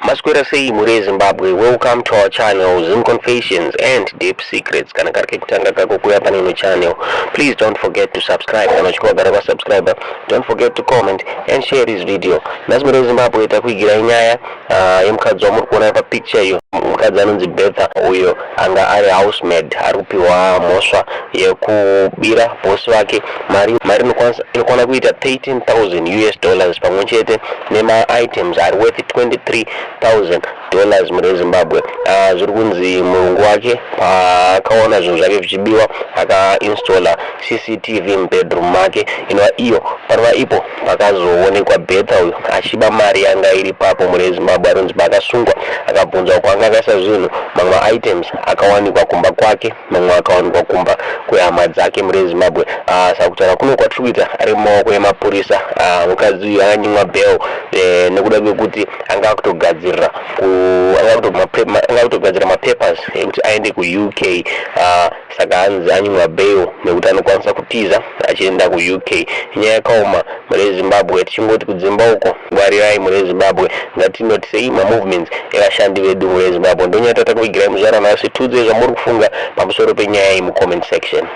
Maswera sei mhuri yeZimbabwe, welcome to our channel, Zim Confessions and Deep Secrets. Kana kari kekutanga kako kuuya pane ino channel, please don't forget to subscribe. Kana uchinge wagara wasubscribe, don't forget to comment and share this video. Nhasi mhuri yeZimbabwe takuigirai nyaya yemukadzi wamuri kuona papicture iyo, mukadzi anonzi Bertha uyo anga ari housemaid, ari kupiwa mhosva yekubira bhosi vake mari, mari inokwana kuita US$13,000 pamwe chete nemaitems ari worth $23,000 mune Zimbabwe. Zviri kunzi murungu wake paakaona zvinhu zvake zvichibiwa, akainstalla CCTV mubedroom make, inova iyo panova ipo pakazoonekwa Bertha uyo achiba mari yanga iri papo mune Zimbabwe. Arinzi paakasungwa akabvunzwa kwanga akaisa zvinhu, mamwe maitems akawanikwa kumba kwake, mamwe akawanikwa kumba kwehama dzake mune Zimbabwe. Saka kutaura kuno kwatiri kuita ari mumaoko emapurisa. Mukadzi uyu akanyimwa bail nekuda kwekuti anga akutogadzirira anga akutogadzira mapapers ekuti aende kuUK. Saka hanzi anyimwa bail nekuti anokwanisa kutiza achienda kuUK. Nyaya yakaoma mune Zimbabwe. Tichingoti kudzimba uko ngwarirai mune Zimbabwe, ngatinotisei mamovements evashandi vedu mune Zimbabwe. Ndonyaya tatakuvigirai muzuva ranhasi. Tiudzei zvamuri kufunga pamusoro penyaya iyi mucomment section.